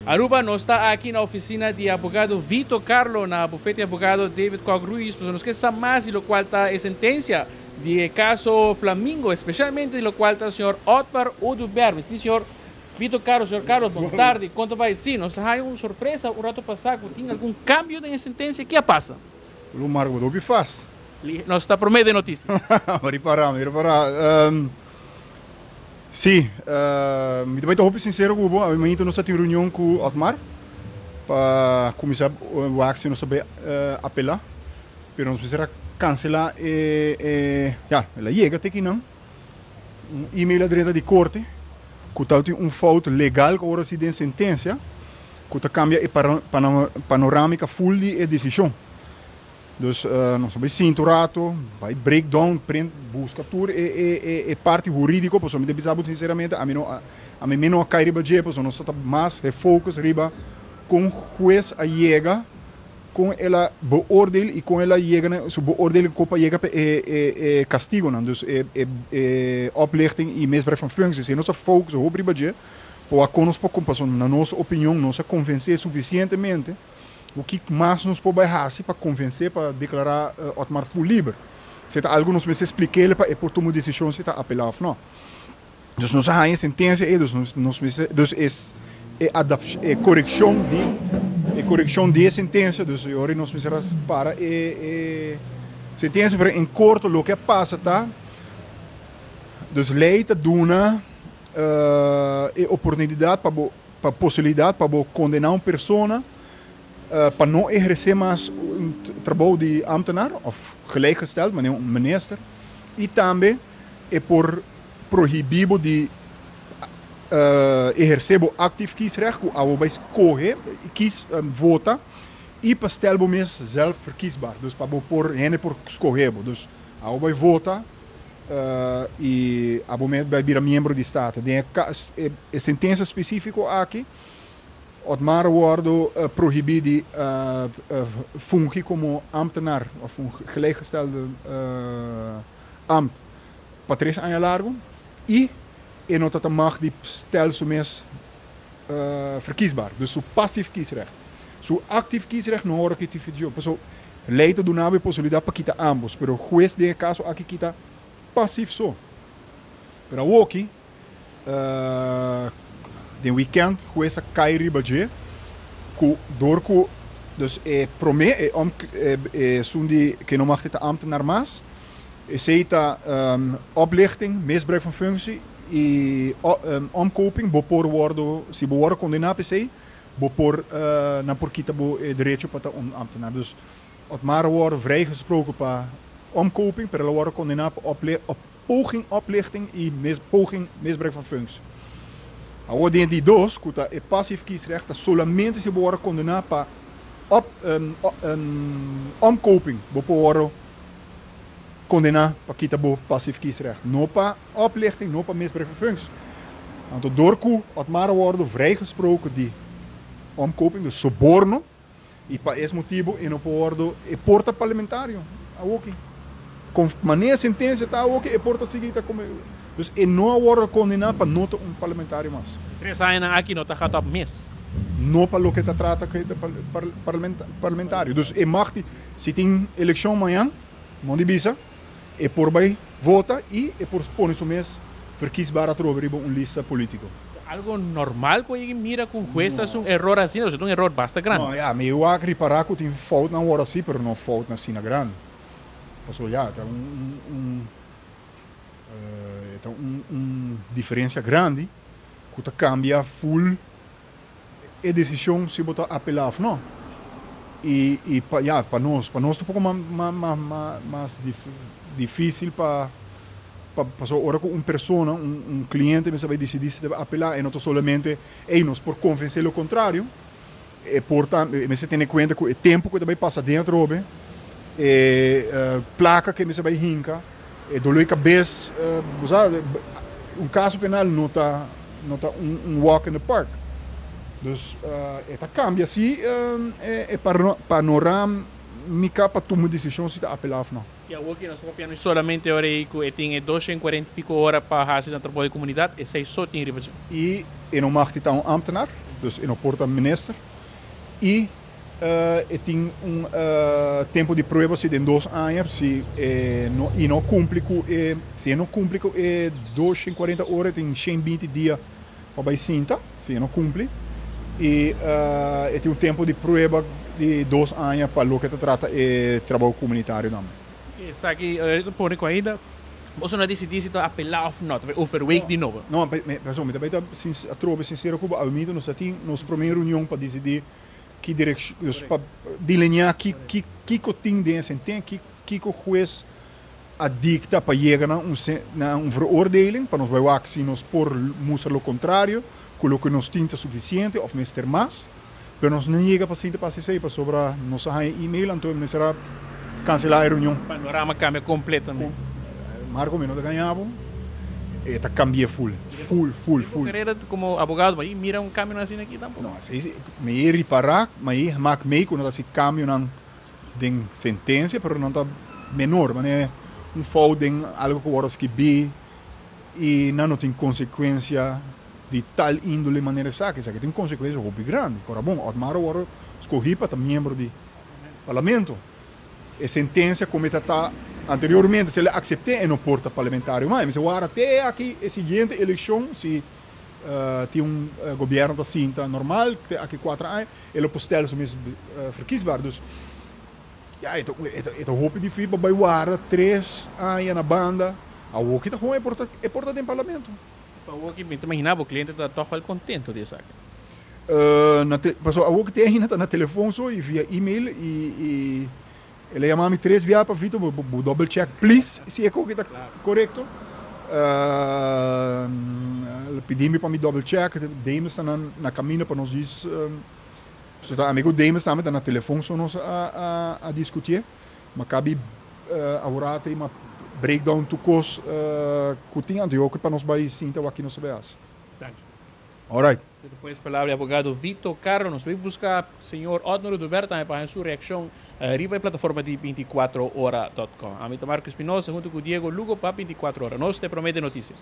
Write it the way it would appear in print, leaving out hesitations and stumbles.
Aruba, nos ta aki na oficina di abogado Vito Carlo na bufete abogado David Kock Ruiz. Pues nos ke sa mas di locual ta e sentencia di caso Flamingo, especialmente di locual ta señor Otmar Oduber. Misti señor Vito Carlo, señor Carlos, bon tardi. Con ta bay? Si, nos a un sorpresa un rato pasa cu tin algun cambio den sentencia. Kico a pasa? Lo Marco hopi fast. Nos ta promete noticia. Ripara, ripara. Si, mi ta hopi sincero cu bo. Ami nos tin reunion cu Otmar pa cuminsa wak si nos ta apela. Pero nos mester cancela e, ja, el a yega te akinan. Un e-mail a drenta di corte cu tal tin un fout legal cu awor si den sentencia cu ta cambia e panoramica full di e decision. Dus nos ta bay sinta un rato, bay breakdown, print, busca tur e parti huridico, pasobra mi ta bisa bo sinceramente, ami no, ami mi no a cay riba dje, pasobra nos ta mas e focus riba con huez a yega, con el a beoordeel y con el a yega na su beoordeling con pa yega pa e castigonan, dus e oplichting y misbruik van functie. Si nos ta focus hopi riba dje, pa wak con nos por, pasobra na nos opinion nos a convence suficientemente loke mas nos por bay haci pa convence pa declara Otmar full liber. Si ta algo nos mester explik'e pa e por tuma decision si ta apela of no. Dus nos a haya sentencia ey, dus nos mester, dus es e correccion di e sentencia, dus ora nos mester para e sentencia, pero en corto loke a pasa ta, dus ley ta duna e oportunidad pa posibilidad pa bo condena un persona pa no eherce mas un trabou di ambtenaar of gelijkgesteld, manera un minister, y tambe e por prohibi bo di eherce bo actief kiesrecht, cu abo bay scoge, kies, vota, y pa stel bo mes zelf verkiesbaar. Dus pa bo por, hende por scoge bo. Dus abo bay vota y abo mes bay bira miembro di Staten. Den e sentencia specifico aki, Otmar wordo prohibi di fungi como ambtenaar of un gelijkgestelde ambt pa 3 aña largo y e no ta mag di stel su mes verkiesbaar. Dus su passief kiesrecht. Su actief kiesrecht no ora cu ti. Paso ley ta duna e posibilidad pa kita ambos, pero huez den e caso aki kita passief so. Pero awoki, den weekend, huez a cay riba dje, cu door cu dus e prome e esun di cu no mag ta ambtenaar mas, esey ta oplichting, misbruik van functie y omkoping, bo por wordo, si bo wordo condena p'esey, bo por nan por kita bo derecho pa ta un ambtenaar. Dus Otmar wordo vrijgesproken pa omkoping, pero el a wordo condena pa op poging oplichting y poging misbruik van functie. Awor den di dos, cu ta e passief kiesrecht, ta solamente si bo wordo condena pa omkoping, bo por wordo condena pa kita bo passief kiesrecht. No pa oplichting, no pa misbruik van functie. Anto door cu Otmar wordo vrijgesproken di omkoping, dus soborno, y pa es motibo e no por wordo e por ta parlamentario awoki. Cu manera sentencia ta awoki, e por ta sigui ta como. Dus e no a wordo condena pa no ta un parlamentario mas. 3 aña aki no ta gaat op mes. No pa loke ta trata cu ta parlamentario. Dus e mag di, si tin eleccion mañan, no di bisa, e por bay vota y e por pone su mes verkiesbaar atrobe riba un lista politico. Algo normal cu mira cu huez no. Un error asina, un error basta grandi. No, ja, mi a ripara cu tin fout na ora si, pero no fout asina grandi. Paso ja, ta un diferencia grandi cu ta cambia full e decision si bo ta apela of no. Y pa, ja, pa nos ta un poco mas dificil pa paso ora cu un persona, un cliente mester bay dicidi si ta apela y no ta solamente, ey, nos por convence lo contrario, e por ta, mester tene cuenta cu e tempo cu ta bay pasa den atrobe, e placa cu mester bay hinca, e dolor di cabes, bo sabe, un caso penal no ta un walk in the park. Dus e ta cambia si e panoramica pa tuma decision si ta apela of no. Y awor cu nos ta papiando solamente ora cu e tin 240 y pico ora pa haci na trabou di comunidad, esey so tin riba. Y e no mag ta un ambtenaar. Dus e no por ta minister. I e tin un tempu di prueba si den 2 aña si e no i no kumpli ku e si e no kumpli ku e 240 ora e tin 120 dia pa bai sinta si e no kumpli i e tin un tempu di prueba di 2 aña pa loke ta trata e trabou komunitario tambe. Esaki ta pone ku ainda boso no a disidí si ta apelá òf no, ta bai overweeg di nobo. No, pasobra mi ta bai ta atrobe sinsero ku bo, awor nos a tin nos promé reunion pa disidí ki direkshon, pa delineá kiko tin den e sentensia, kiko hues a dikta pa yega na un na un veroordeling, pa nos bai wak si nos por mustra lo kontrario, ku loke nos tin ta sufisiente òf mester mas. Pero nos no yega pa sinta pa hasi esei pasobra nos a haña e-mail anto mester a kanselá e reunion. Panorama kambia kompletamente. Marco, mi no ta gaña bo, e ta kambi'é ful, ful, ful, ful. Den bo karera komo abogado bo a mira un kambionan asina aki tampoco? No, esei mi e ripará, mi a mak mei ku no ta hasi kambionan den sentensia, pero nan ta menor, manera un fout den algu ku wòrdu skibí i nan no tin konsekuensia di tal índole manera esaki, esaki tin konsekuensia hopi grandi. Kora bon, Otmar a wòrdu skohí pa ta miembro di parlamento. E sentensia komo e ta ta anteriormente, si el a aksept'é e no por ta parlamentario mas. E mester wara te aki e siguiente elekshon, si tin un gobièrnu ta sinta normal te aki kuater aña, e lo por stèl su mes verkiesbaar. Dus, ya, e ta e ta hopi difísil pa bai warda 3 aña na banda. Awoki ta gewoon e por ta e por ta den parlamento. Pa awoki mi ta imaginá bo kliente ta tòg wèl kontento di esaki. Na te pasobra awoki te ainda ta na telefon so i via email i el a yama mi tres bia pa Vito bo bo double check please si e koki ta korekto. El a pidi mi pa mi double check Dames ta na na kaminda pa nos djis pasobra ta ami ku Dames tambe ta na telefon so nos a a diskutié. Ma kabi awor te ma breakdown tur kos ku tin anto yo pa nos bai sinta wak nos ta bai hasi. Danki. Alright. Despues palabra di abogado Vito Carlo. Nos bai buska señor Otmar Oduber tambe pa haña su reakshon riba e plataforma di 24ora.com. Ami ta Marco Espinosa hunto ku Diego Lugo pa 24 Ora. Nos te promete notisia.